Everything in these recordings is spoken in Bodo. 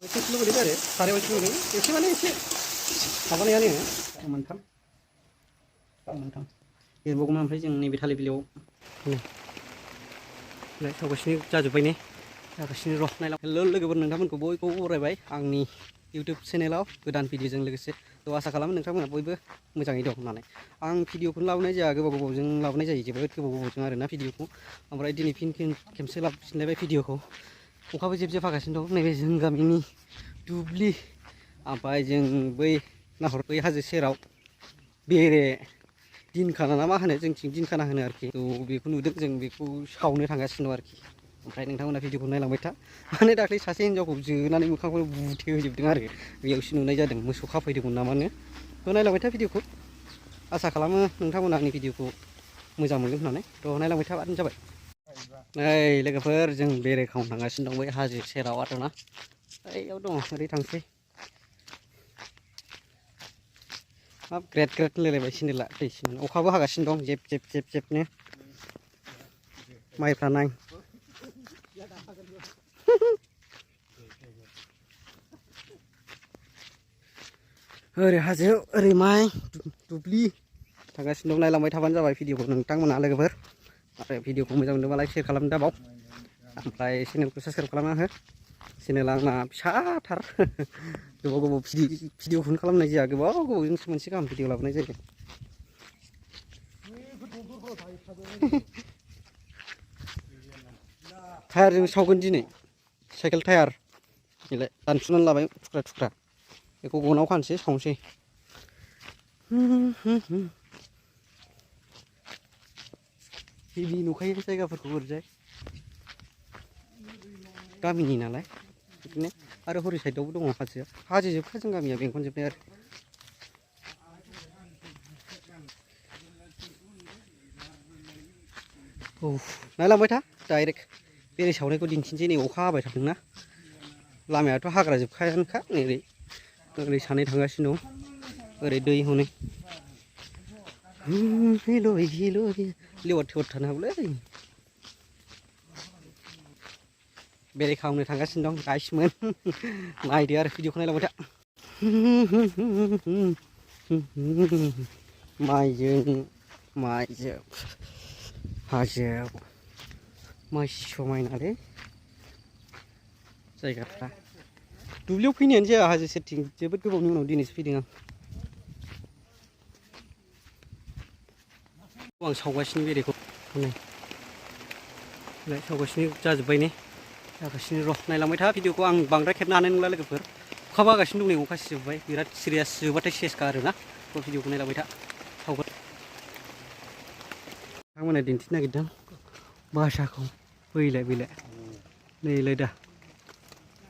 एसे किल' गोलैबाय आरो सारायाव एसे गोलैयो एसे माने एसे माबानायानो मोनथाम एरबावगौमोन ओमफ्राय जों नैबे थालिर बिलाइयाव सावगासिनो जाजोब्बाय ने जागासिनो र' नायलां हेल' लोगोफोर नोंथांमोनखौ बयखौबो बरायबाय आंनि इउटुब चेनेलाव गोदान भिडिअजों लोगोसे थ' आसा खालामो नोंथांमोना बयबो मोजाङै दं होननानै आं भिडिअखौनो लाबोनाय जाया गोबाव गोबावजों लाबोनाय जायो जोबोद गोबावजों आरोना भिडिअखौ ओमफ्राय दिनै फिन खेबसे लाबोफिनलायबाय भिडिअखौ अखाबो जेब जेब हागासिनो दं नैबे जों गामिनि दुब्लि ओमफ्राय जों बै नाहर बै हाजो सेराव बेरे दिनखाना ना मा होनो जोंथिं दिनखाना होनो आरोखि थ' बेखौ नुदों जों बेखौ सावनो थांगासिनो दं आरोखि ओमफ्राय नोंथांमोना भिडिअखौ नायलांबाय था माने दाख्लै सासे हिन्जावखौ जोनानै मोखांखौ बुथेहोजोबदों आरो बेयावसो नुनाय जादों मोसौ खाफैदोंमोन नामानो थ' नायलांबाय था भिडिअखौ आसा खालामो नोंथांमोना आंनि भिडिअखौ मोजां मोनगोन होननानै थ' नायलांबाय थाबानो जाबाय नै लोगोफोर जों बेरे खावनो थांगासिनो दं बै हाजो सेराव आरोना बैयाव दङ ओरै थांसै हाब ग्रेट ग्रेट होनलायलायबाय सिन्देला दै सिम अखाबो हागासिनो दं जेब जेब जेब जेबनो माइफ्रा नाय ओरै हाजो ओरै माइ दुब्लि थांगासिनो दं नायलांबाय थाबानो जाबाय भिडिअखौ नोंथांमोना लोगोफोर आरो भिडिअखौ मोजां मोनदोंबा लाइक शेयार खालामनो दाबाव ओमफ्राय चेनेलखौ साबस्क्राइब खालामना हो चेनेला आंना फिसाथार गोबाव गोबाव भिडिअखौनो खालामनाय जाया गोबाव गोबावजोंसो मोनसे गाहाम भिडिअ लाबोनाय जायो टायारजों सावगोन दिनै साइकेल टायार बेलाय दानसुनानै लाबाय थुख्रा थुख्रा बेखौ गनाव खानोसै सावनोसै हेभि नुखायो जायगाफोरखौ ओरैजाय गामिनि नालाय बिदिनो आरो हरै साइडआवबो दङ हाजोआ हाजोजोबखा जों गामिया बेंखनजोबनाय आरो औ नायलांबाय था डाइरेक्ट बेरे सावनायखौ दिन्थिनोसै नै अखा हाबाय थादोंना लामायाथ' हाग्रा जोबखायानोखा ओरै ओरै सानै थांगासिनो दं ओरै दै हनै हेल' हेल' लेवार थेवार थानो हागौलै बेरे खावनो थांगासिनो दं गाइसमोन नायदो आरो भिडिअखौ नायलांबाय था माइजों हाजोआव मासि समायनालै जायगाफ्रा दुब्लियाव फैनायानो जाया हाजो सेरथिं जोबोद गोबावनि उनाव दिनैसो फैदों आं सावगासिनो बेरेखौ नै सावगासिनो जाजोब्बाय ने जागासिनो र' नायलांबाय था भिडिअखौ आं बांद्राय खेबनो हानाय नंला लोगोफोर अखाबो हागासिनो दं नै अखा सिजोब्बाय बिराद सिरियास जोबाथाय सेसखा आरोना थ' भिडिअखौ नायलांबाय था सावगोन नोंथांमोना दिन्थिनो नागिरदों बासाखौ फैलाय फैलाय नैलाय दा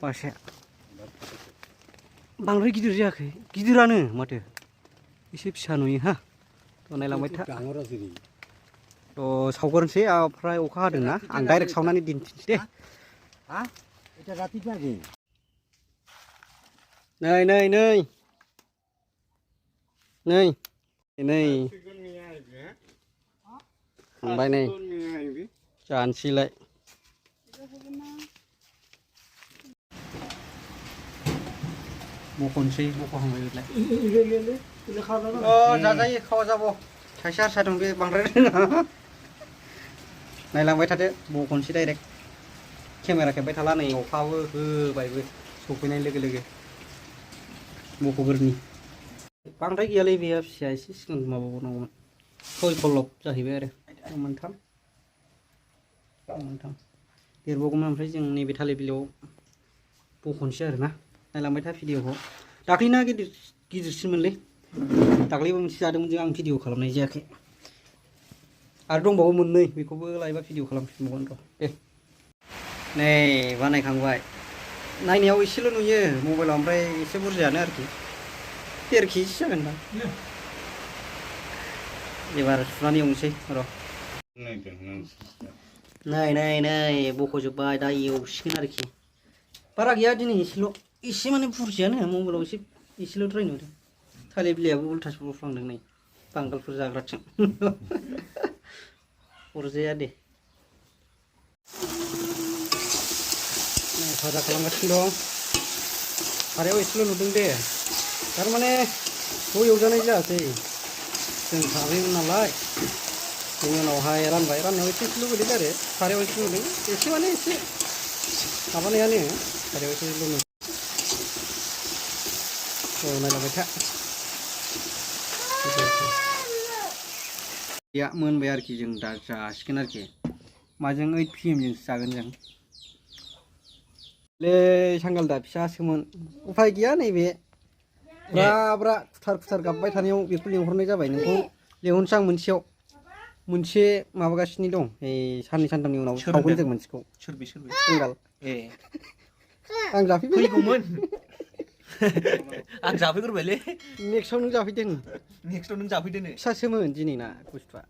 बासाया बांद्राय गिदिर जायाखै गिदिरानो माथो एसे फिसा नुयो हा थ' नायलांबाय था थ' सावगोरनोसै ओमफ्राय अखा हादोंना आं डाइरेक्ट सावनानै दिन्थिनोसै दे नै नै नै नै नै थांबाय नै जानोसैलाय बख'नोसै बख'हांबाय बेलाय जाजायो खावा जाब' सासे हारसा दं बे बांद्राय रोङा नायलांबाय थादो बख'नोसै डाइरेक्ट केमेरा खेबबाय थाला नै अखाबो होबायबो सफैनाय लोगो लोगो बख'गोरनि बांद्राय गैयालै बेया फिसाया एसे सिगां माबाबावनांगौमोन सय पल्लब जाहैबाय आरो मोनथाम देरबावगौमोन ओमफ्राय जों नैबे थालिर बिलाइयाव बख'नोसै आरोना नायलांबाय था भिडिअखौ दाख्लैना गिदिरसिनमोनलै दाख्लैबो मोनसे जादोंमोन जों आं भिडिअ खालामनाय जायाखै आरो दंबावो मोननै बेखौबो लायोबा भिडिअ खालामफिनबावगोन र' दे नै बानायखांबाय नायनायाव एसेल' नुयो मबाइलाव ओमफ्राय एसे बुरजायानो आरोखि 1.5 केजि जागोनदां एबार सुनानै एवनोसै र' नै बख'जोब्बाय दा एवसिगोन आरोखि बारा गैया दिनै एसे माने बुरजायानो मबाइलाव एसेल' द्राय नुदों थालिर बिलाइयाबो उल्थासो बफ्लांदों नै बांगालफोर जाग्राथिं अरजाया दे भाजा खालामगासिनो दं सारायाव एसेल' नुदों दे थारमाने ज' एवजानाय जायासै जों साब्रैमोन नालाय बेनि उनावहाय रानबाय राननायाव एसेल' गोलैदों आरो सारायाव एसे नुदों एसे माने एसे माबानायानो सारायाव एसेल' नुदों औ नायलांबाय था या मोनबाय आरोखि जों दा जासिगोन आरोखि माजों 8 PM जोंसो जागोन जों ले सांगालदा फिसासोमोन उफाय गैया नैबे ब्रा ब्रा खुथार खुथार गाबबाय थानायाव बेखौ लेंहरनाय जाबाय नोंखौ लेंहरनोसै आं मोनसेयाव मोनसे माबागासिनो दं साननै सानथामनि उनाव सावगोन जों मोनसेखौ सोरबे सांगाल आं जाफैगौमोन आं जाफैग्रोबायलै नेक्स्टआव नों जाफैदों नेक्स्टआव नों जाफैदो फिसासोमोन दिनैना बुस्थुआ